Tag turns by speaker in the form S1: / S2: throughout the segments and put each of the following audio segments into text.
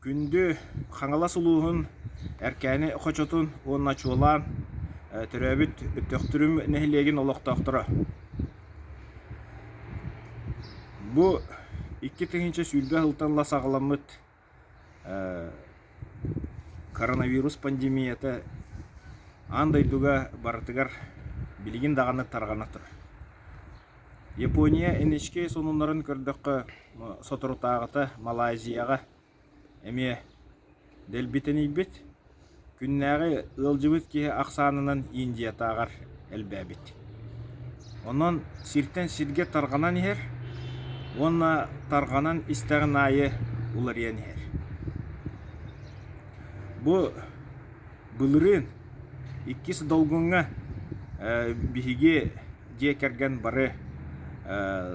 S1: Күндү Хаҥалас улууһун Эркээни хочотун уонна чуолаан төрөөбүт Төхтүрүм нэһилиэгин олохтоохторо. Бу 2020 сылтан ыла саҕаламмыт коронавирус пандемията аан дойдуга барытыгар билигин даҕаны тарҕана турар. Япония NHK сонуннарын көрдөххө, соторутааҕыта Малайзияҕа эмиэ дэлби тэнийбит, күннээҕи ыалдьыбыт киһи ахсаанынан Индиятааҕар элбээбит. Онон сиртэн сиргэ тарҕанан иһэр уонна тарҕанан истэҕин аайы уларыйан иһэр. Бу былырыын иккис долгуҥҥа биһиги дьиэ кэргэн бары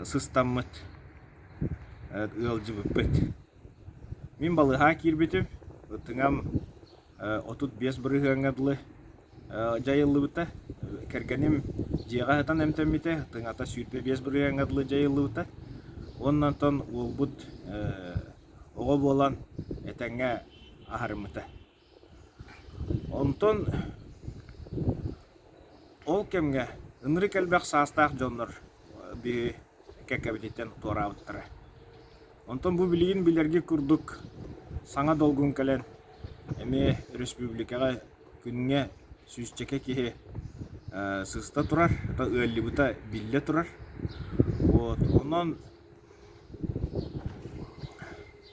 S1: сыстаммыт ыалдьыбыппыт. Мин балыыһаҕа киирбитим, тыҥам 35 бырыһыаҥҥа дылы дьайыллыбыта. Кэргэним дьиэҕэ сытан эмтэммитэ, тыҥата 25 бырыһыаҥҥа дылы дьайыллыбыта. Уонна онтон уолбут оҕо буолан этэҥҥэ аһарыммыта. Онтон ол кэмҥэ ынырык элбэх саастаах дьоннор биһи кэккэбититтэн туораабыттара. Онтон бу билигин билэргит курдук саҥа долгун кэлэн эмиэ өрөспүүбүлүкэҕэ күҥҥэ сүүсчэкэ киһи сыста турар, ыалльыбыта биллэ турар. Вот онон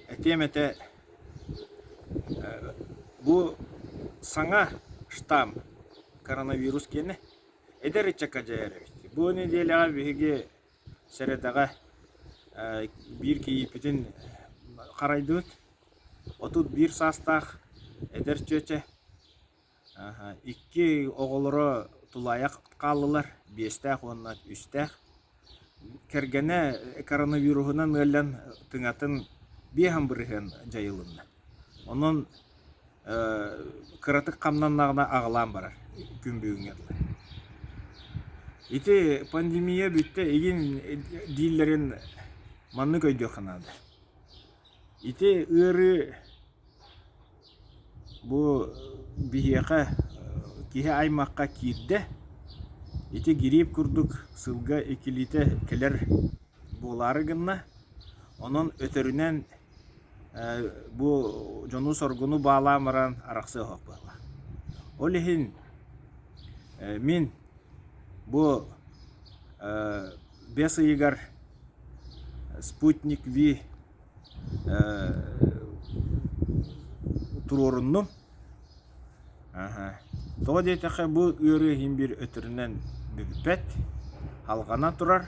S1: этиэм этэ бу саҥа штамм коронавирус киэнэ эдэр ыччакка дьайар эбит. Бу нэдиэлэҕэ биһиги сэрэдэҕэ биир кийииппитин харайдыбыт. 31 саастаах эдэр чүөчэ Икки оҕолоро тулаайах хааллылар, биэстээх уонна үстээх. Кэргэнэ коронавируһунан ыаллан тыҥатын 5% дьайылынна. Онон кыратык хамнаннаҕына аҕылаан барар күн бүгүҥҥэ дылы. Ити пандемия бүттэ игин дииллэрин маннык өйдүөххэ наада. Ити ыарыы Бу биһиэхэ киһи аймахха киирдэ. Ити гириип курдук сылга иккилиитэ кэлэр буолаары гынна. Онон өтөрүнэн бу дьону-соргуну баалаан баран арахсыа суох буолла. Ол иһин мин бу бэс ыйыгар Спутник V туруоруннум. Тоҕо диэтэххэ бу ыарыы иһин биир өтөрүнэн бүппэт, алҕана турар.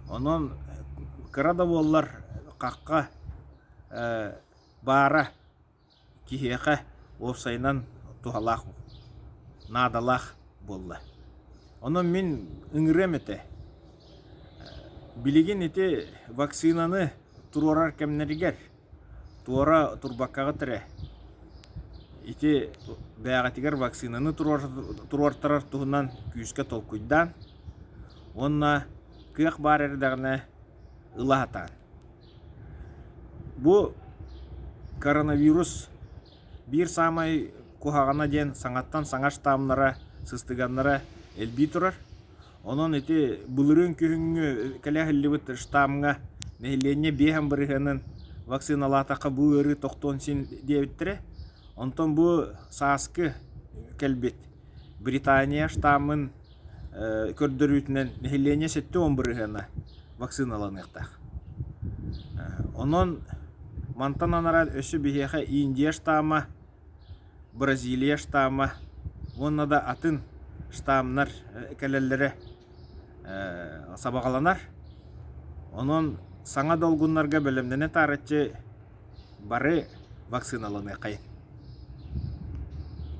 S1: Онон кыра да буоллар хахха баара киһиэхэ уопсайынан туһалаах, наадалаах буолла. Онон мин ыҥырыам этэ. Билигин ити вакцинаны туруорар кэмнэригэр туора турбаккаҕыт эрэ ити бэйэҕитигэр вакцинаны туруортарар туһунан күүскэ толкуйдаан уонна кыах баар эрдэҕинэ ыла сатаан. Бу коронавирус биир саамай куһаҕана диэн саҥаттан саҥа штаммнара, сыстыганнара элбии турар. Онон ити былырыын күһүҥҥү кэлэ сылдьыбыт штаммҥа нэһилиэнньэ биэһэн бырыһыанын вакциналаатахха бу ыарыы тохтуон син диэбиттэрэ. Онтон бу сааскы кэлбит Британия штаммын көрдөрүүтүнэн нэһилиэнньэ 70 бырыһыана вакциналаныахтаах. Онон мантан анараа өссө биһиэхэ Индия штамма, Бразилия штамма уонна да атын штаммнар кэлэллэрэ сабаҕаланар. Онон саҥа долгуннарга бэлэмнэнэ таарыччы бары вакциналаныаххайын.